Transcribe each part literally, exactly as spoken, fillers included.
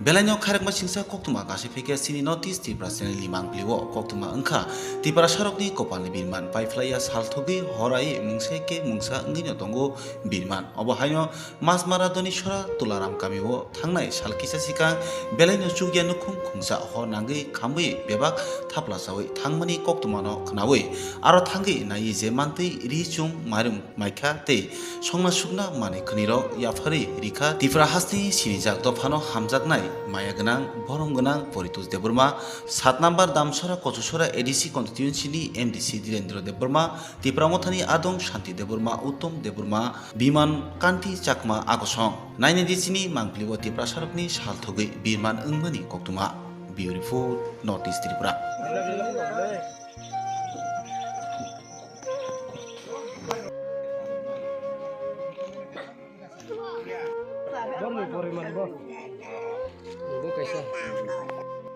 Belaino khairokma singsa koktwma kase phaikha chini North East Tripura channel ni mangpili o. Koktwma wngkha Tripura sarokni kopalni birman paiphlaiya sal thogwi horai mungsa khe mungsa wngwino tongo birman. Obo haino Masmara Donisora Tularam kamio thangnai sal kisa sikang belaino chukya nukhung khungsa hor nangwi khamwi bebak thaplasawi thangmani koktwmano khnawi aro thangwi naiwi je mantwi ri chum mairum maikha tei songna sukna manwi khwnirok yapharwi rikha. Tripura hasteni sinijak dophano hamjaknai maya gwnang, borom gwnang Poritos Debbarma, sat number Damsora Kochusora A D C constituency ni M D C Dhirendra Debbarma, Tipra Mothani Adong Shanti Debbarma, Uttom Debbarma, Biman Kanti Chakma agosong. Nainai di chini mangpili o Tipra sarokni sal thogwi birman wngmani koktwma. Bureau Report, North East Tripura.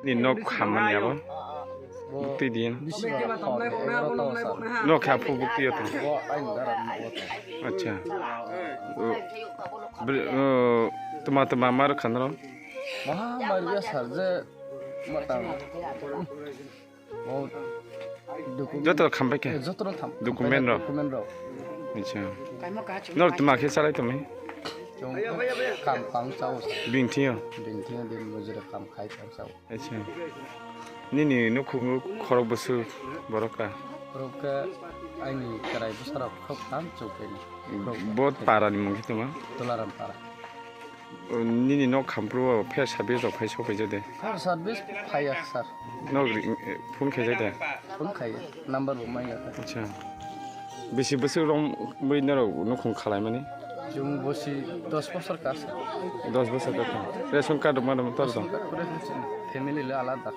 Ni nok khamani abo. Bukti din. Nok kha phu bukti yo to. Acha. Tuma tuma mar khanro. Maha mar ya sar je matang. Oh, document. Joto khambai khe? Eh, joto rok tham-, Document rok? Document rok. Acha. Nor tuma khe salai tumi? Chwng kam phang chao. Bini thio? Bini thio, bini mujura kam khai phang chao. Acha. Nini nukhungo khorok bwswk borok ka? Khorok khe aini kwrai bwsarok khorok tham chukeni. Bo para ni mung khe tuma? Tularam para. Nini nok khampru o fire service rok phai sok phaijak de? Fire service phaiya, sir. Nok ri-, phone khaijak de? Phone khaiya, number bo manya. Acha. Bisi bwswk rok bui norok nukhung khalaimani? Chwng bosi dos bosor ka, sir. Dos bosor ka kha. Ration card rok ma dam tor dong? Ration card pore chwng family le alada.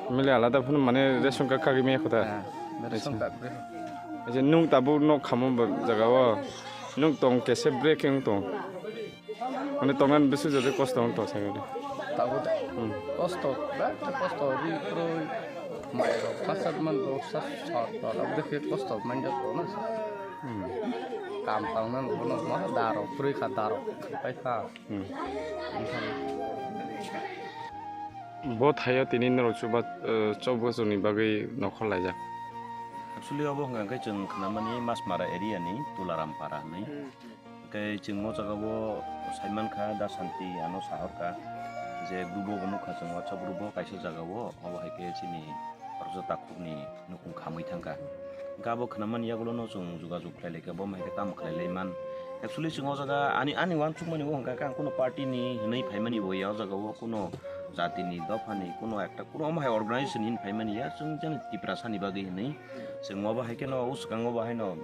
Family alada phano mane ration card kagwi maya kho ta? Ha, ration card pore. Acha, nung tabuk nok khamo ba jaga o? Nung tong kese break wng tong. Mane tongnan bisi jodi kosto wng tong sakhe de. Tabuk de. Hmm. Kosto, ba kosto ri kroi. Mai rok pasat man rok sa sa ta rok de kosto man ja to na. Hmm. Kam tang nan bono ma daro kroi kha daro. Pai kha. Hmm. Bo thaio tini norok chuba, eh, chobwsongni bagwi nokhor laijak. Actually, obo hwnka khe chwng khnamani Masmara area ni Tularam para hwnwi. Hwnkhe chwng o jaga o saimankha Da Santi ano sahorkha je group o bo nukha chwng WhatsApp group o kaisa jaga o, obo hai khe chini Rwchap takhukni nukhung khamwi thangkha. Hwnkhe abo khnamani yagulono chwng jogajog khlai laikha, bo hai khe tamo khlai lai man. Actually, chwng o jaga ani, ani uansukmani o hwnkha khe ang kunu party ni hwnwi phaimani bo ya, o jaga o kunu jatini, dophani, kunu ekta, kunu omo hai organization hwnwi phaimani ya, chwng jani Tiprasa ni bagwi hwnwi. Chwng obo hai kheno o swkango bo haino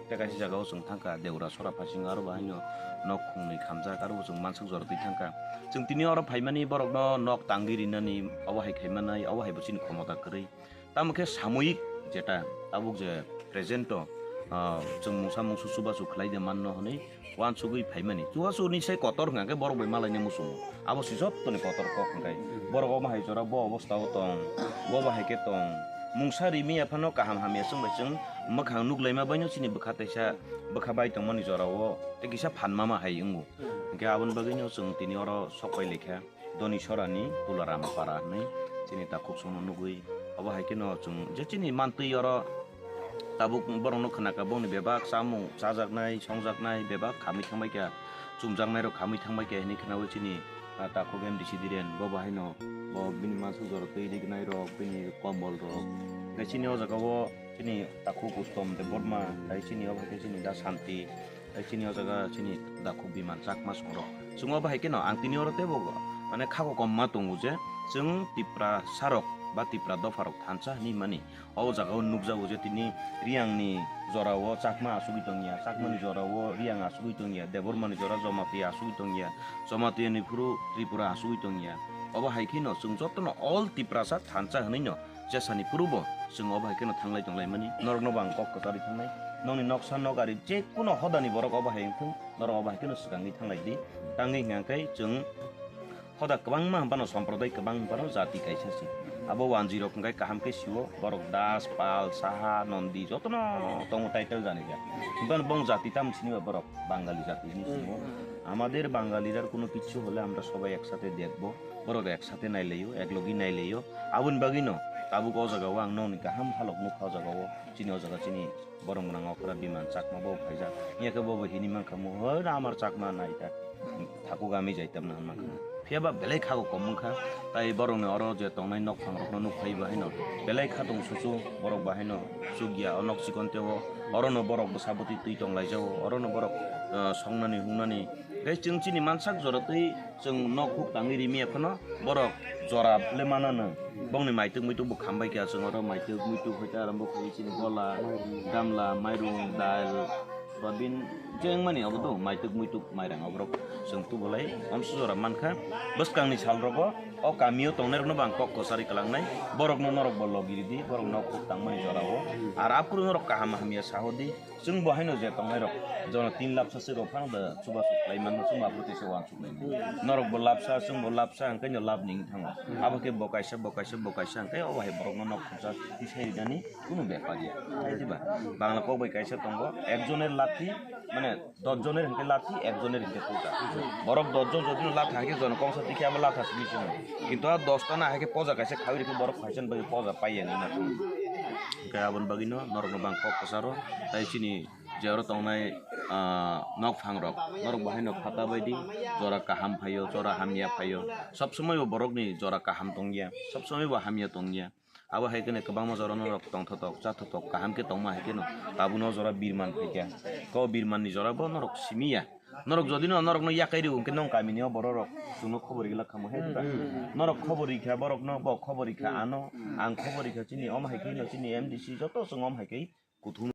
tei kaisa jaga o chwng thangkha, Deura sora phaising aro bo haino nok khungnwi khamjak, aro bo chwng mansuk jora twi thangkha. Chwng tini oro phaimani borokno nok tangwi rinani, obo hai khaimanai, obo hai bo chini khomota kwrwi. Tamo khe samoyik jeta tabuk je present o, ah, chwng mungsa mungsu chubachu khlai de manno hwnwi uansugwi phaimani. Chubachu ni sai kotor hwnkha khe borok bai malaina muchungo. Abo se jottoni kotor kok hwnkhe. Borok omo hai jora bo obostha o tong, bo bahai khe tong. Mungsa rimi ya phano kaham hamya chwng bai chwng mwkhang nuklaima baino chini bwkha teisa bwkha bai tongmani jora o tei kisa phan mama hai wngo. Hwnkhe aboni bagwino chwng tini oro sok pai laikha. Donisorani Tularam para hwnwi chini takhuk songno nugwi, obo hai kheno chwng je chini mantwi oro tabuk borokno khnakha, bongni bebak chamung chajaknai, songjaknai bebak khamwi thangbaikha, chumjaknairok khamwi thangbaikha hwnwi khnaui chini, ah, takhuk M D C Dhiren, bo bahaino bo bini mansuk jora twi rignairok, bini kombolrok, tei chini o jagao chini takhuk Uttom Debbarma, tei chini obo hai khe chini Da Santi, tei chini o jaga chini takhuk Biman Chakma songrok. Chwng obo hai kheno ang tini oro teibo mane kha kokomma tongo je chwng Tiprasarok ba Tipra dopharok thansa hinwi mani. O jagao nukjago je tini Riyangni jorao Chakma asugwi tongya, Chakmani jorao Riyang asugwi tongya, Debbarmani jora Jamatia asugwi tongya, Jamatiani phuru Tripura asugwi tongya. Obo hai kheno chwng jotono all Tiprasa thansa hwnwino jesani phuru bo chwng obo hai kheno thanglai tonglaimani. Norokno bo ang kok kwcharwi thangnai. Nokni noksa nok ari je kuno hodani borok obo hai wngthung, norok obo hai kheno swkangwi thanglai di. Tangwi hwnkha khe chwng hoda kwbangma hwnphano, somprodai kwbang hwnphano jati kaisa se. Abo wanjwi rok hwnkhe kaham khe sio, borok Das, Pal, Saha, Nondi jotono tongo title jani ja. Hwnkhe bong jati tam sini ba borok Bangali jati hini sio. আমাদের বাঙালির আর কোনো কিচ্ছু হলে আমরা সবাই একসাথে দেখবো, borok eksathai nailaio, eklogi nailaio. Aboni bagwino tabuk o jagao ang nokni kaham halok nukha o jagao, chini o jaga chini borok mwnang okra biman chakma bo phaijak. Yakhe bo bo hini mankha mo, "Hoi, amar chakma nai ta." Thaku gami jaitam na mankha. Phiya ba belai khago kom wngkha. Tai borokni oro je tongnai nokphang rokno nukphai bahaino belai khatung susu borok bahaino chukya o nok chikon teo. Orono borok bwsa bwtwi twi tonglaijao. Orono borok, ah, songnani hungnani. Tei chwng chini mansak jora twi chwng nok huk tangwi rimi ya phano borok jora le manano. Bongni maituk muituk bo khambai kha, chwng oro maituk muituk hoite arombo khlai chini gola, gamla, mairung, dal, soyabin, je wngmani obo do maituk muituk mairang oborok chwng tubolai omsu jora mankha. Bwskangni salrogo o kamio tongnairokno bo ang kok kwchari kwlangnai, borokno norok bo logi ridi, borok nok huk tangmani jorao. Ar aphuru norok kaham hamya sahodi, chwng bo haino je tongnairok, jono tin lapsa se rok phano da chubachu khlai manno, chwng aphuru tei se uansuk. Norok bo lapsa, chwng bo lapsa, hwnkhe no lab ni wngwi thango. Abo khe bo kaisa, bo kaisa, bo kaisa, hwnkhe obo hai borokno nok khungsa tisai rinani kunu bepar ya. Hai diba? Bangla kok bai kaisa tongo, ekjoner lathi, mane, dos joner hwnkhe lathi, ekjoner hwnkhe puta. Borok dos jon jodi no latha hwnkhe jono kongsa tikhe abo latha simi simi. Kintu a dos ta na hai khe poja kaisa khawi rikhe borok phaisa ni bagwi poja paiya nang na thang. Hwnkhe aboni bagwino norokno bang kok kwcharo, tai chini je oro tongnai, ah, nokphang rok, norok bo haino khata bai di, jora kaham phaio, jora hamya phaio, sob somoi bo borokni jora kaham tongya, sob somoi bo hamya tongya. Abo hai kheno kwbangma jora norok tongthotok, chathotok, kaham khe tongma hai kheno tabukno jora birman phaikha. Ko birmanni jora bo norok simiya. Norok jodi no norokno yakai rw hwnkhe nong kamini o bororok chwngno khobor rwgwlak khamu hai diba? Norok khobor rikha borokno, bo khobor rikha ano, ang khobor rikha chini, omo hai kheno chini M D C joto chwng omo hai khe kuthum.